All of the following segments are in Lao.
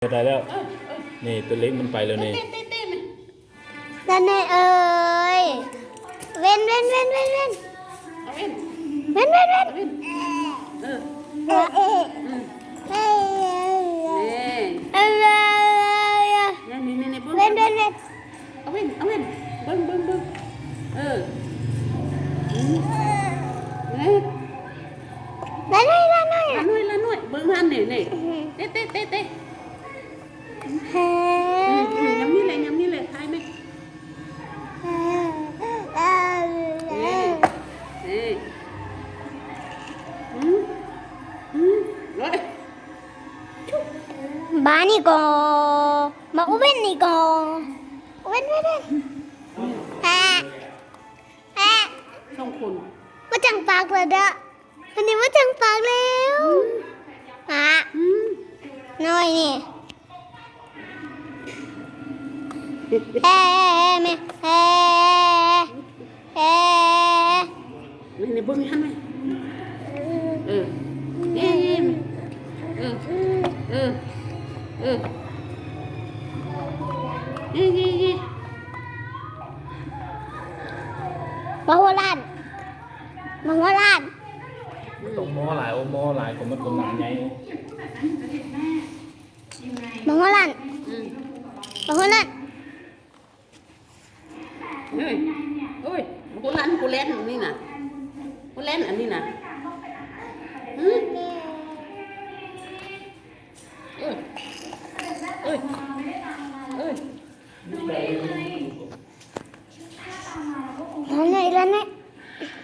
ໄດ້ແລ້ວ ເອີ ເອີ ນີ້ ຕົວເລັກມັນໄປແລ້ວນີ້ ເຕະ ເຕະ ເຕະ ແມ່ ນັ້ນແນ່ເອີຍ ເວັນ ເວັນ ເວັນ ເວັນ ເວັນ ເອົາເວັນ ເວັນ ເວັນ ເວັນ ເອີ ເອີ ອືມ ເອີ ນີ້ ນີ້ ນີ້ ເບິ່ງ ເວັນ ເວັນ ເວັນ ເອົາເວັນ ເອົາເວັນ ເບິ່ງ ເບິ່ງ ເບິ່ງ ເອີ ອືມ ເອີ ລານ້ອຍ ລານ້ອຍ ລານ້ອຍ ລານ້ອຍ ເບິ່ງຫັ້ນນີ້ ນີ້ ເຕະ ເຕະ ເຕະ ເຕະ ອືມ ອືມ ຍາມນີ້ແຫຼະ ຍາມນີ້ແຫຼະ ຖ່າຍແມ່ ນີ້ ນີ້ ອືມ ອືມ ໂອ້ຍ ບານີ້ກໍ ມາອຸເວັນນີ້ກໍ ອຸເວັນ ເວັນ ເວັນ ອາ ອາ ສອງຄົນ ມາຈັງປາກແລ້ວເດີ້ ອັນນີ້ມາຈັງປາກແລ້ວ ອືມ ອາ ອືມ ນ້ອຍນີ້ ແຮ ແຮ ແມ່ ແຮ ແຮ ນີ້ ນີ້ ເບິ່ງຫັ້ນແມ່ ເອີ ເອີ ເອີ ເອີ ເອີ ເອີ ເອີ ມາຫົວລ້ານ ມາຫົວລ້ານ ຕ້ອງມໍຫຼາຍ ໂອ້ ມໍຫຼາຍ ຄົນມັນຄົນໜາໃຫຍ່ ມາຫົວລ້ານ ອືມ ມາຫົວລ້ານ ເອີຍ ໂອ້ຍ ໂຮລັນ ໂຮແລນອັນນີ້ນະ ໂຮແລນອັນນີ້ນະ ອືມ ເອີຍ ເອີຍ ເອີຍ ລານ້ອຍ ລານ້ອຍ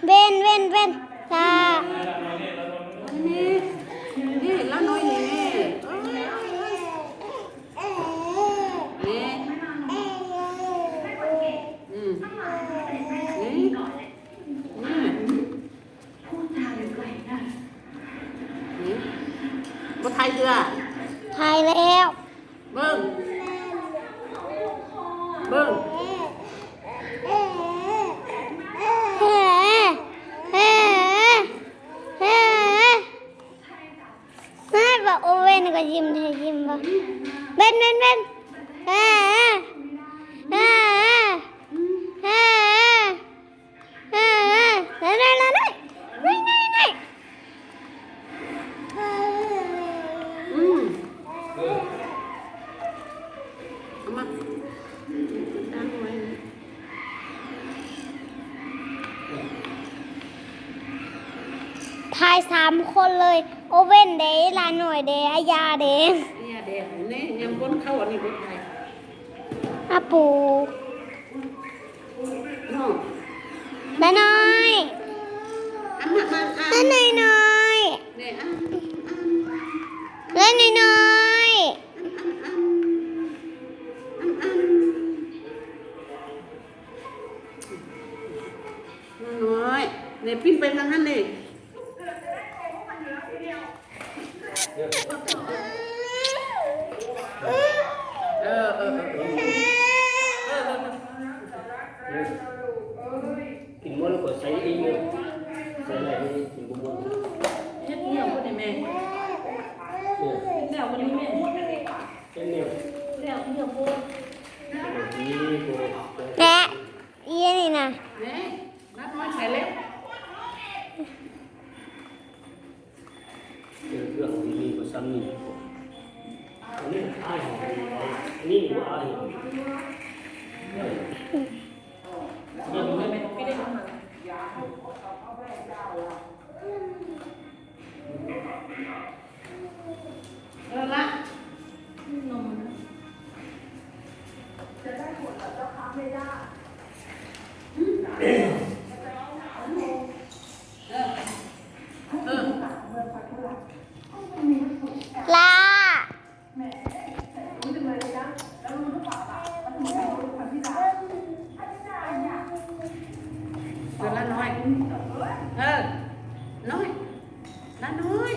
ເວັນ ເວັນ ເວັນ ລາ ນີ້ ນີ້ ລານ້ອຍນີ້ ນີ້ ນີ້ ອືມ ນີ້ ນີ້ ນີ້ ບໍ່ຖ່າຍເທື່ອ ຖ່າຍແລ້ວ ເບິ່ງ ເບິ່ງ ເອີ ເອີ ເອີ ເອີ ເອີ ບໍ່ ໂອເວັນກໍຍິ້ມແທ້ ຍິ້ມບໍ່ ເວັນ ເວັນ ເວັນ ເອີ ເອີ ເອີ ເອີ ເອີ ເອີ ເອີ ໄດ້ ໄດ້ ໄດ້ ໄດ້ ໄດ້ ໄດ້ ໄດ້ ອືມ ເອົາມາ ຖ່າຍສາມຄົນເລີຍ ໂອເວັນເດ ລານ້ອຍເດ ອາຢາເດ ອາຢາເດ ນີ້ຍັງຄົນເຂົ້າ ອັນນີ້ບໍ່ຖ່າຍ ອາປູ ນ້ອງ ລານ້ອຍ ອັນນັ້ນ ອັນ ອັນ ລານ້ອຍນ້ອຍ ນີ້ ອັນ ອັນ ລານ້ອຍນ້ອຍ ອັນ ອັນ ອັນ ອັນ ອັນ ນ້ອຍ ນີ້ ປິ່ນໄປທາງຫັ້ນເດ້ ເອີ ເອີ ເອີ ກິນໝົດແລ້ວກໍໃສ່ອີກ ໃສ່ຫຼາຍນີ້ກິນບໍ່ໝົດ ເຮັດໜຽວບໍ່ໄດ້ແມ່ ເອີ ເຮັດແລ້ວບໍ່ໄດ້ແມ່ ເຮັດໜຽວ ແລ້ວໜຽວບໍ່ ແລະ ອີ່ນີ້ນະ ແມ່ ນ້ອຍໃສ່ແລ້ວ ເຄື່ອງດີໆກໍຊ່ຳນີ້ ອັນນີ້ອ້າຍ ອັນນີ້ບໍ່ອ້າຍ ເອີ ລະ ລາ ເອີ ລານ້ອຍ ເອີ ນ້ອຍ ລານ້ອຍ